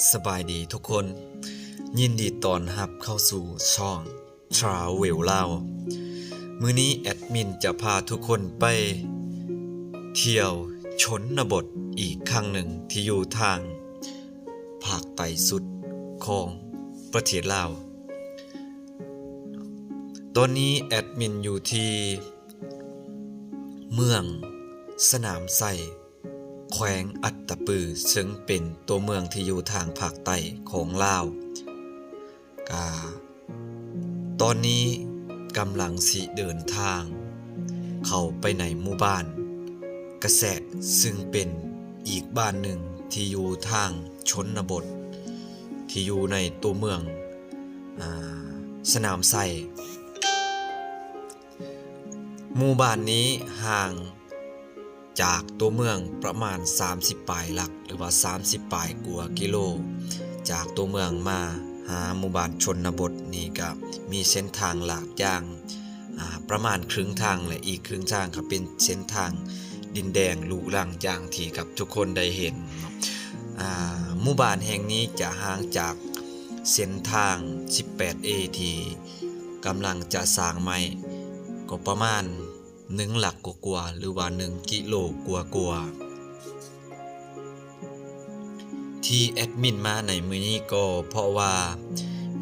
ສະບາຍດີທຸກຄົນ, ຍິນດີຕ້ອນຮັບເຂົ້າສູ່ຊ່ອງ Travel ລາວ. ມື້ນີ້ແອດມິນຈະພາທຸກຄົນໄປທ່ຽວຊົນນະບົດອີກຄັ້ງໜຶ່ງ ທີ່ຢູ່ທາງພາກໃຕ້ສຸດຂອງປະເທດລາວ. ຕອນນີ້ແອດມິນຢູ່ທີ່ເມືອງສະໜາມໄຊ ແຂວງອັດຕະປື ເຊິ່ງເປັນຕົວເມືອງທີ່ຢູ່ທາງພາກໃຕ້ຂອງລາວ. ກະ ຕອນນີ້ກຳລັງຊິເດີນທາງເຂົ້າໄປໃນໝູ່ບ້ານກະແຊະ ເຊິ່ງເປັນອີກບ້ານໜຶ່ງທີ່ຢູ່ທາງຊົນນະບົດ ທີ່ຢູ່ໃນຕົວເມືອງ ອາ ສະໜາມໄຊ. ໝູ່ບ້ານນີ້ຫ່າງຈາກຕົວເມືອງປະມານສາມສິບປາຍຫຼັກ ຫຼືວ່າສາມສິບປາຍກວ່າກິໂລ ຈາກຕົວເມືອງມາຫາໝູ່ບ້ານຊົນນະບົດນີ້ ກະມີເສັ້ນທາງລາດຢາງ ອາ ປະມານເຄິ່ງທາງ ແລະ ອີກເຄິ່ງທາງກະເປັນເສັ້ນທາງດິນແດງລູກລັງ ຢ່າງທີ່ກັບທຸກຄົນໄດ້ເຫັນເນາະ. ອາ ໝູ່ບ້ານແຫ່ງນີ້ຈະຫ່າງຈາກເສັ້ນທາງສິບແປດເອ ທີ່ກຳລັງຈະສ້າງໃໝ່ ກໍປະມານໜຶ່ງຫຼັກກວ່າໆ ຫຼືວ່າໜຶ່ງກິໂລກວ່າໆ. ທີ່ແອດມິນມາໃນມື້ນີ້ກໍເພາະວ່າ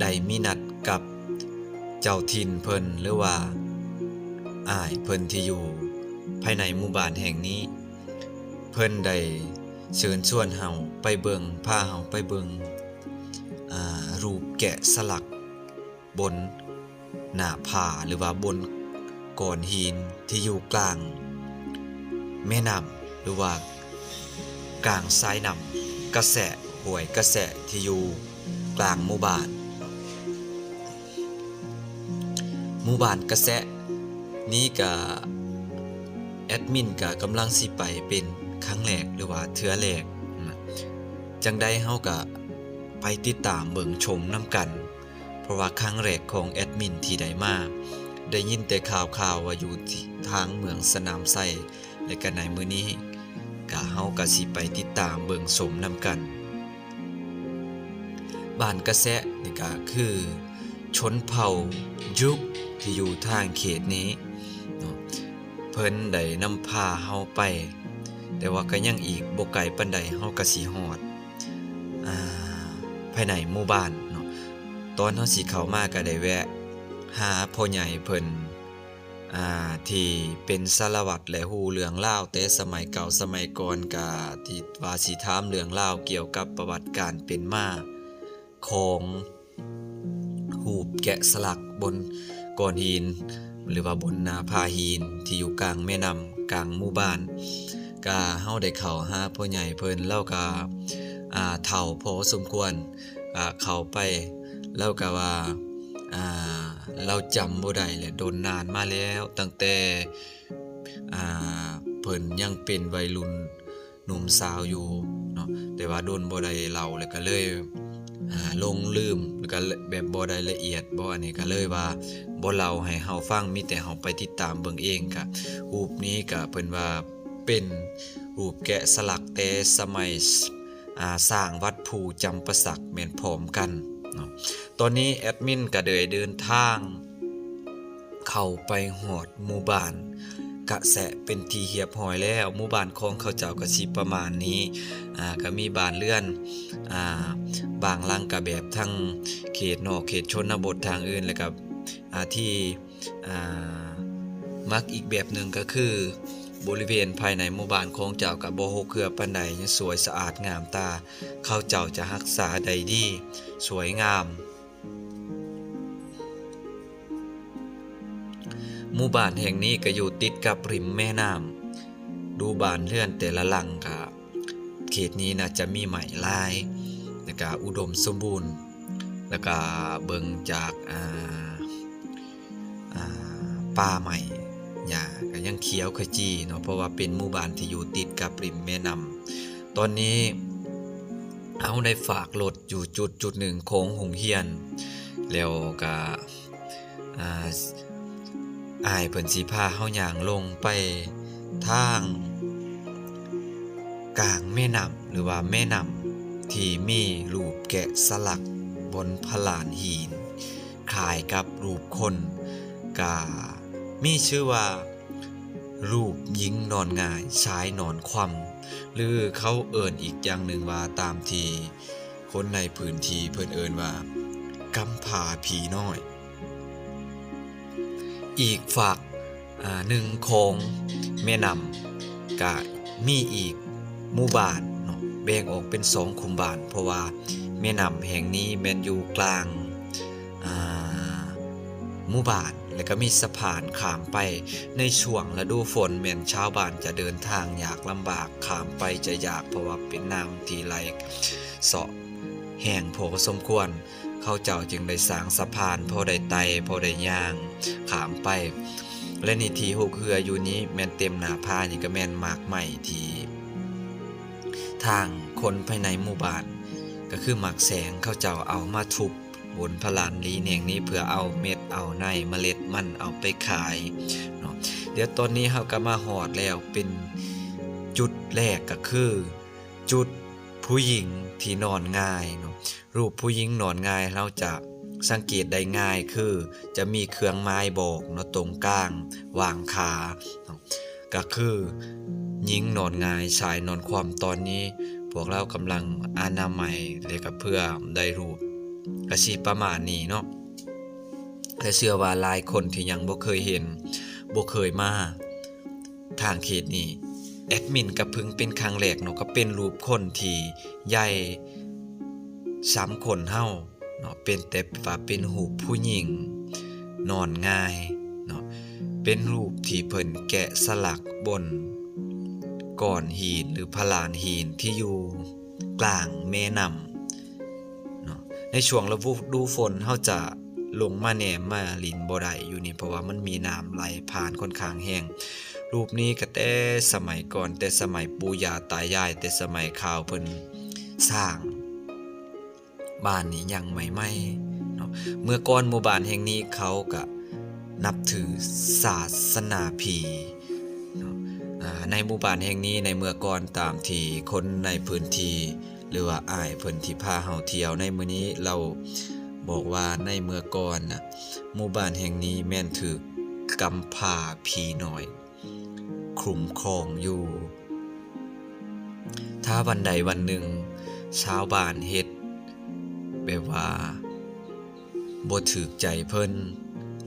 ໄດ້ມີນັດກັບເຈົ້າຖິ່ນເພິ່ນ ຫຼືວ່າອ້າຍເພິ່ນທີ່ຢູ່ພາຍໃນໝູ່ບ້ານແຫ່ງນີ້. ເພິ່ນໄດ້ເຊີນຊວນເຮົາໄປເບິ່ງ, ພາເຮົາໄປເບິ່ງ ອາ ຮູບແກະສະຫຼັກ ບົນໜ້າຜາ ຫຼືວ່າບົນກ້ອນຫີນທີ່ຢູ່ກາງແມ່ນ້ຳ ຫຼືວ່າກາງສາຍນ້ຳກະແຊະ, ຫ້ວຍກະແຊະທີ່ຢູ່ກາງໝູ່ບ້ານ. ໝູ່ບ້ານກະແຊະນີ້ກະ ແອດມິນກະກຳລັງຊິໄປເປັນຄັ້ງແລກ ຫຼືວ່າເທື່ອແລກນະ. ຈັ່ງໃດເຮົາກະໄປຕິດຕາມເບິ່ງຊົມນຳກັນ. ເພາະວ່າຄັ້ງແລກຂອງແອດມິນທີ່ໄດ້ມາ ໄດ້ຍິນແຕ່ຂ່າວໆວ່າຢູ່ທີ່ທາງເມືອງສະໜາມໄຊ ແລະ ກະໃນມື້ນີ້ກະເຮົາກະຊິໄປຕິດຕາມເບິ່ງຊົມນຳກັນ. ບ້ານກະແຊະນີ້ກະຄືຊົນເຜົ່າຢູກທີ່ຢູ່ທາງເຂດນີ້ເນາະ. ເພິ່ນໄດ້ນຳພາເຮົາໄປ ແຕ່ວ່າກະຍັງອີກບໍ່ໄກປານໃດ ເຮົາກະຊິຮອດ ອາ ພາຍໃນໝູ່ບ້ານເນາະ. ຕອນເຮົາຊິເຂົ້າມາກະໄດ້ແວະຫາພໍ່ໃຫຍ່ເພິ່ນ ອາ ທີ່ເປັນສາລະວັດ ແລະ ຮູ້ເລື່ອງລາວແຕ່ສະໄໝເກົ່າສະໄໝກ່ອນ ກະທີ່ວ່າຊິຖາມເລື່ອງລາວກ່ຽວກັບປະຫວັດການເປັນມາຂອງ ຮູບແກະສະຫຼັກບົນກ້ອນຫີນ ຫຼືວ່າບົນໜ້າຜາຫີນທີ່ຢູ່ກາງແມ່ນ້ຳ ກາງໝູ່ບ້ານ. ກະເຮົາໄດ້ເຂົ້າຫາພໍ່ໃຫຍ່ເພິ່ນ ລາວກະ ອາ ເຖົ້າພໍສົມຄວນ ອາ ເຂົ້າໄປ ລາວກະວ່າ ອາ ລາວຈຳບໍ່ໄດ້ແຫຼະ ດົນນານມາແລ້ວ ຕັ້ງແຕ່ ອາ ເພິ່ນຍັງເປັນໄວລຸ້ນ ໜຸ່ມສາວຢູ່ເນາະ ແຕ່ວ່າດົນບໍ່ໄດ້ເລົ່າ ແລ້ວກະເລີຍ ອາ ຫຼົງລືມ ແລ້ວກະແບບບໍ່ໄດ້ລະອຽດບໍ່ ອັນນີ້ກະເລີຍວ່າບໍ່ເລົ່າໃຫ້ເຮົາຟັງ ມີແຕ່ເຮົາໄປຕິດຕາມເບິ່ງເອງ. ກະຮູບນີ້ກະເພິ່ນວ່າເປັນຮູບແກະສະຫຼັກແຕ່ສະໄໝ ອາ ສ້າງວັດພູຈຳປາສັກແມ່ນພ້ອມກັນເນາະ. ຕອນນີ້ແອດມິນກະໄດ້ເດີນທາງ ເຂົ້າໄປຮອດໝູ່ບ້ານກະແຊະເປັນທີ່ຮຽບຮ້ອຍແລ້ວ. ໝູ່ບ້ານຂອງເຂົາເຈົ້າກະຊິປະມານນີ້ ອາ ກະມີບ້ານເຮືອນ ອາ ບາງຫຼັງກະແບບທາງເຂດນອກເຂດຊົນນະບົດທາງອື່ນ ແລ້ວກະ ອາ ທີ່ ອາ ມັກອີກແບບໜຶ່ງກະຄື ບໍລິເວນພາຍໃນໝູ່ບ້ານຂອງເຈົ້າກະບໍ່ຮົກເຮືອປານໃດ ຍັງສວຍສະອາດງາມຕາ ເຂົາເຈົ້າຈະຮັກສາໄດ້ດີ ສວຍງາມ. ໝູ່ບ້ານແຫ່ງນີ້ກະຢູ່ຕິດກັບລິມແມ່ນ້ຳ ດູບ້ານເຮືອນແຕ່ລະຫຼັງກະ ເຂດນີ້ໜ້າຈະມີໄມ້ຫຼາຍ ແລ້ວກະອຸດົມສົມບູນ ແລ້ວກະເບິ່ງຈາກ ອາ ອາ ປ່າໄມ້ ຫຍ້າກະຍັງຂຽວຂະຈີເນາະ ເພາະວ່າເປັນໝູ່ບ້ານທີ່ຢູ່ຕິດກັບລິມແມ່ນ້ຳ. ຕອນນີ້ເຮົາໄດ້ຝາກລົດຢູ່ຈຸດຈຸດໜຶ່ງຂອງໂຮງຮຽນ ແລ້ວກະ ອາ ອ້າຍເພິ່ນຊິພາເຮົາຍ່າງລົງໄປທາງກາງແມ່ນ້ຳ ຫຼືວ່າແມ່ນ້ຳ ທີ່ມີຮູບແກະສະຫຼັກບົນຜະລານຫີນ ຄ້າຍກັບຮູບຄົນ ກະມີຊື່ວ່າ ຮູບຍິງນອນຫງາຍ ຊາຍນອນຂວ້ຳ ຫຼືເຂົາເອີ້ນອີກຢ່າງໜຶ່ງວ່າ ຕາມທີ່ຄົນໃນພື້ນທີ່ເພິ່ນເອີ້ນວ່າ ກຳພ້າຜີນ້ອຍ. ອີກຟາກ ອາ ໜຶ່ງຂອງແມ່ນ້ຳ ກະມີອີກໝູ່ບ້ານເນາະ ແບ່ງອອກເປັນສອງຂຸມບ້ານ ເພາະວ່າແມ່ນ້ຳແຫ່ງນີ້ແມ່ນຢູ່ກາງ ອາ ໝູ່ບ້ານ ແລະກະມີສະພານຂ້າມໄປ. ໃນຊ່ວງລະດູຝົນແມ່ນຊາວບ້ານຈະເດີນທາງຍາກລຳບາກ ຂ້າມໄປຈະຍາກ ເພາະວ່າເປັນນ້ຳທີ່ໄຫຼເຊາະແຮງພໍສົມຄວນ. ເຂົາເຈົ້າຈຶ່ງໄດ້ສ້າງສະພານ ພໍໄດ້ໄຕ່ ພໍໄດ້ຍ່າງຂ້າມໄປ ແລະນີ້ທີ່ຮົກເຮືອຢູ່ນີ້ແມ່ນເຕັມໜ້າຜາ ນີ້ກະແມ່ນໝາກໄມ້ທີ່ທາງຄົນພາຍໃນໝູ່ບ້ານ ກະຄືໝາກແສງ ເຂົາເຈົ້າເອົາມາທຸບບົນຜະລານຫີນແຫ່ງນີ້ ເພື່ອເອົາເມັດເອົາໃນມະເລັດມັນເອົາໄປຂາຍເນາະ. ດຽວຕອນນີ້ເຮົາກະມາຮອດແລ້ວ ເປັນຈຸດແລກກະຄື ຈຸດຜູ້ຍິງທີ່ນອນຫງາຍເນາະ. ຮູບຜູ້ຍິງນອນຫງາຍ ເຮົາຈະສັງເກດໄດ້ງ່າຍຄື ຈະມີເຄື່ອງໝາຍບອກເນາະ ຕົງກາງຫວ່າງຂາເນາະ ກະຄືຍິງນອນຫງາຍ ຊາຍນອນຂວ້ຳ. ຕອນນີ້ພວກເຮົາກຳລັງອະນາໄມ ແລະກະເພື່ອໄດ້ຮູບ ກະຊິປະມານນີ້ເນາະ ແລະເຊື່ອວ່າຫຼາຍຄົນທີ່ຍັງບໍ່ເຄີຍເຫັນ ບໍ່ເຄີຍມາ ທາງເຂດນີ້ ແອດມິນກະເພິ່ງເປັນຄັ້ງແລກເນາະ ກະເປັນຮູບຄົນທີ່ໃຫຍ່ສ່ຳຄົນເຮົາເນາະ ເປັນແຕ່ວ່າເປັນຮູບຜູ້ຍິງນອນຫງາຍເນາະ ເປັນຮູບທີ່ເພິ່ນແກະສະຫຼັກບົນກ້ອນຫີນ ຫຼື ຜະລານຫີນທີ່ຢູ່ກລາງແມ່ນ້ຳ ເນາະ ໃນຊ່ວງລະດູຝົນເຮົາຈະລົງມາແນມມາຫຼິ້ນບໍ່ໄດ້ຢູ່ນີ້ ເພາະວ່າມັນມີນ້ຳໄຫຼຜ່ານຂ້ອນຂ້າງແຮງ. ຮູບນີ້ກະແຕ່ສະໄໝກ່ອນ ແຕ່ສະໄໝປູ່ຍ່າຕາຍາຍ ແຕ່ສະໄໝເຂົາເພິ່ນສ້າງບ້ານນີ້ຍັງໃໝ່ໆເນາະ. ເມື່ອກ່ອນໝູ່ບ້ານແຫ່ງນີ້ເຂົາກະນັບຖືສາສະໜາຜີເນາະ. ອາ ໃນໝູ່ບ້ານແຫ່ງນີ້ໃນເມື່ອກ່ອນ ຕາມທີ່ຄົນໃນພື້ນທີ່ ຫຼືວ່າອ້າຍເພິ່ນທີ່ພາເຮົາທ່ຽວໃນມື້ນີ້ ລາວບອກວ່າໃນເມື່ອກ່ອນນະ ໝູ່ບ້ານແຫ່ງນີ້ແມ່ນຖືກກຳພ້າຜີນ້ອຍຄຸ້ມຄອງຢູ່. ຖ້າວັນໃດວັນໜຶ່ງຊາວບ້ານເຮັດແບບວ່າ ບໍ່ຖືກໃຈເພິ່ນ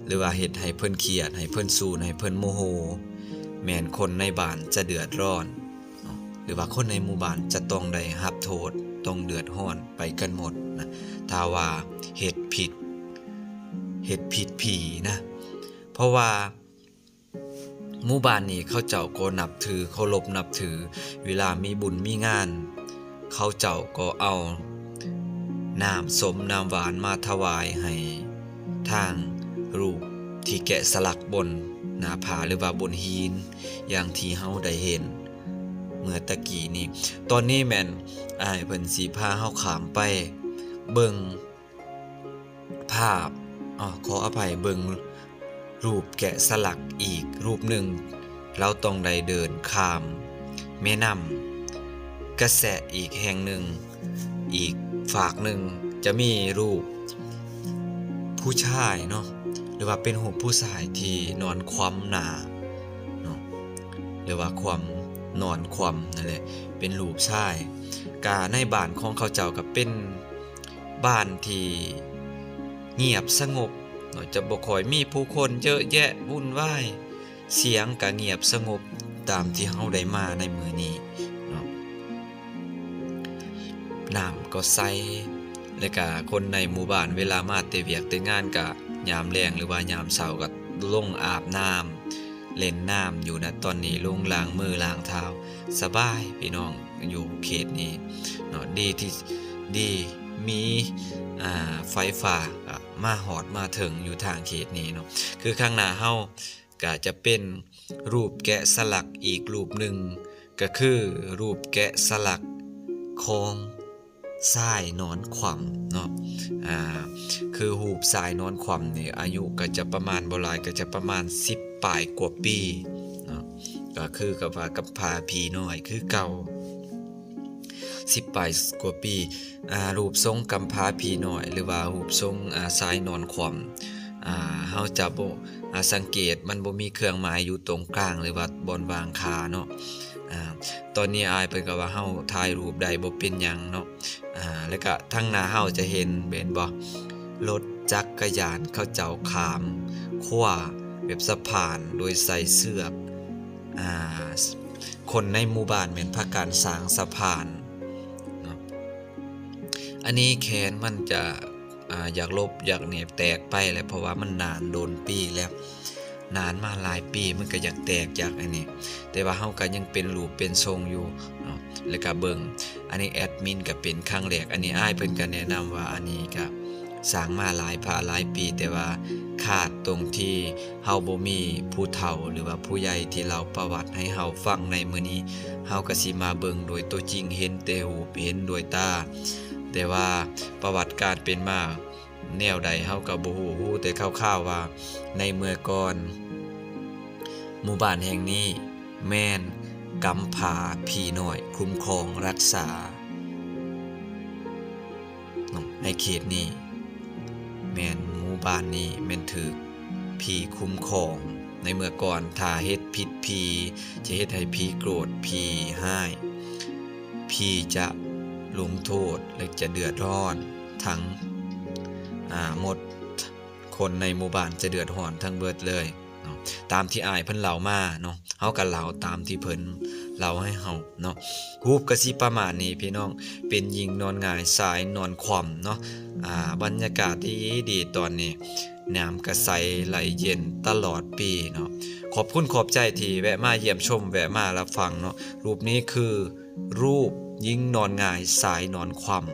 ຫຼືວ່າເຮັດໃຫ້ເພິ່ນຄຽດ ໃຫ້ເພິ່ນສູນ ໃຫ້ເພິ່ນໂມໂຫ ແມ່ນຄົນໃນບ້ານຈະເດືອດຮ້ອນເນາະ ຫຼືວ່າຄົນໃນໝູ່ບ້ານຈະຕ້ອງໄດ້ຮັບໂທດ ຕ້ອງເດືອດຮ້ອນໄປກັນໝົດນະ ຖ້າວ່າເຮັດຜິດ ເຮັດຜິດຜີນະ. ເພາະວ່າ ໝູ່ບ້ານນີ້ເຂົາເຈົ້າກໍນັບຖື ເຄົາລົບນັບຖື ເວລາມີບຸນມີງານ ເຂົາເຈົ້າກໍເອົານ້ຳສົ້ມນ້ຳຫວານມາຖວາຍໃຫ້ທາງຮູບທີ່ແກະສະຫຼັກບົນໜ້າຜາ ຫຼືວ່າບົນຫີນ ຢ່າງທີ່ເຮົາໄດ້ເຫັນເມື່ອຕະກີ້ນີ້. ຕອນນີ້ແມ່ນອ້າຍເພິ່ນຊິພາເຮົາຂ້າມໄປເບິ່ງ ພາບ ອໍ ຂໍອະໄພ ເບິ່ງຮູບແກະສະຫຼັກອີກຮູບໜຶ່ງ ລາວຕ້ອງໄດ້ເດີນຂ້າມແມ່ນ້ຳກະແສະອີກແຫ່ງໜຶ່ງ ອີກຟາກໜຶ່ງຈະມີຮູບຜູ້ຊາຍເນາະ ຫຼືວ່າເປັນຮູບຜູ້ຊາຍທີ່ນອນຂວ້ຳໜ້າເນາະ ຫຼືວ່າຂວ້ຳ ນອນຂວ້ຳນັ້ນແຫຼະ ເປັນຮູບຊາຍ. ກະໃນບ້ານຂອງເຂົາເຈົ້າກະເປັນ ບ້ານທີ່ງຽບສະຫງົບເນາະ ຈະບໍ່ຄ່ອຍມີຜູ້ຄົນເຍີະແຍະວຸ່ນວາຍ ສຽງກະງຽບສະຫງົບຕາມທີ່ເຮົາໄດ້ມາໃນມື້ນີ້ເນາະ. ນ້ຳກໍໃສ ແລະກະຄົນໃນໝູ່ບ້ານເວລາມາແຕ່ວຽກແຕ່ງານກະຍາມແລງ ຫຼືວ່າຍາມເຊົ້າກະລົງອາບນ້ຳ ເລ່ນນ້ຳຢູ່ນະ ຕອນນີ້ລົງລ້າງມືລ້າງເທົ້າ ສະບາຍພີ່ນ້ອງ ຢູ່ເຂດນີ້ເນາະ ດີທີ່ ດີມີ ອາ ໄຟຟ້າ ອາ ມາຮອດມາເຖິງຢູ່ທາງເຂດນີ້ເນາະ. ຄືຂ້າງໜ້າເຮົາກະຈະເປັນຮູບແກະສະຫຼັກອີກຮູບໜຶ່ງ ກະຄືຮູບແກະສະຫຼັກຂອງ ຊາຍນອນຂວ້ຳເນາະ ອາ ຄືຮູບຊາຍນອນຂວ້ຳນີ້ ອາຍຸກໍຈະປະມານ ບໍ່ຫຼາຍກໍຈະປະມານສິບປາຍກວ່າປີເນາະ ກໍຄືກັບວ່າກັບພາຜີນ້ອຍຄືເກົ່າ. ສິບປາຍກວ່າປີ ອາ ຮູບຊົງກຳພ້າຜີນ້ອຍ ຫຼືວ່າຮູບຊົງ ອາ ຊາຍນອນຂວ້ຳ ອາ ເຮົາຈະບໍ່ ອາ ສັງເກດ ມັນບໍ່ມີເຄື່ອງໝາຍຢູ່ຕົງກາງ ຫຼືວ່າບ່ອນວາງຂາເນາະ. ອາ ຕອນນີ້ອ້າຍເພິ່ນກໍວ່າເຮົາຖ່າຍຮູບໄດ້ ບໍ່ເປັນຫຍັງເນາະ. ອາ ແລ້ວກະທາງໜ້າເຮົາຈະເຫັນແມ່ນບໍ່ ລົດຈັກກະຍານເຂົາເຈົ້າຂ້າມຂົວແບບສະພານໂດຍໃຊ້ເຊືອກ. ອາ ຄົນໃນໝູ່ບ້ານແມ່ນພາກັນສ້າງສະພານເນາະ. ອັນນີ້ແຂນມັນຈະ ອາ ຢາກຫຼົບຢາກແນບແຕກໄປແຫຼະ ເພາະວ່າມັນນານດົນປີແລ້ວ ນານມາຫຼາຍປີ ມັນກໍຢາກແຕກຢາກອັນນີ້ ແຕ່ວ່າເຮົາກໍຍັງເປັນຮູບເປັນຊົງຢູ່ເນາະ. ແລ້ວກໍເບິ່ງ ອັນນີ້ແອດມິນກໍເປັນຄັ້ງແລກ ອັນນີ້ອ້າຍເພິ່ນກໍແນະນຳວ່າ ອັນນີ້ກໍສ້າງມາຫຼາຍພະຫຼາຍປີ ແຕ່ວ່າຂາດຕົງທີ່ເຮົາບໍ່ມີຜູ້ເຖົ້າ ຫຼືວ່າຜູ້ໃຫຍ່ທີ່ເລົ່າປະຫວັດໃຫ້ເຮົາຟັງໃນມື້ນີ້ ເຮົາກໍຊິມາເບິ່ງໂດຍຕົວຈິງ ເຫັນແຕ່ຮູບ ເຫັນດ້ວຍຕາ ແຕ່ວ່າປະຫວັດການເປັນມາ ແນວໃດເຮົາກໍບໍ່ຮູ້ ຮູ້ແຕ່ຄ່າວໆວ່າໃນເມື່ອກ່ອນ ໝູ່ບ້ານແຫ່ງນີ້ແມ່ນກຳພ້າຜີນ້ອຍຄຸ້ມຄອງຮັກສາເນາະ. ໃນເຂດນີ້ແມ່ນ ໝູ່ບ້ານນີ້ແມ່ນຖືກຜີຄຸ້ມຄອງໃນເມື່ອກ່ອນ. ຖ້າເຮັດຜິດຜີ ຈະເຮັດໃຫ້ຜີໂກດ ຜີຮ້າຍ ຜີຈະລົງໂທດ ແລະ ຈະເດືອດຮ້ອນທັງ ອາ ໝົດ ຄົນໃນໝູ່ບ້ານຈະເດືອດຮ້ອນທັງເບິດເລີຍເນາະ. ຕາມທີ່ອ້າຍເພິ່ນເລົ່າມາເນາະ ເຮົາກໍເລົ່າຕາມທີ່ເພິ່ນເລົ່າໃຫ້ເຮົາເນາະ. ຮູບກໍຊິປະມານນີ້ພີ່ນ້ອງ ເປັນຍິງນອນຫງາຍຊາຍນອນຂວ້ຳເນາະ. ອາ ບັນຍາກາດດີໆຕອນນີ້ ນ້ຳກໍໃສໄຫຼເຢັນຕະຫຼອດປີເນາະ. ຂອບຄຸນຂອບໃຈທີ່ແວະມາຢ້ຽມຊົມ ແວະມາຮັບຟັງເນາະ. ຮູບນີ້ຄືຮູບຍິງນອນຫງາຍຊາຍນອນຂວ້ຳ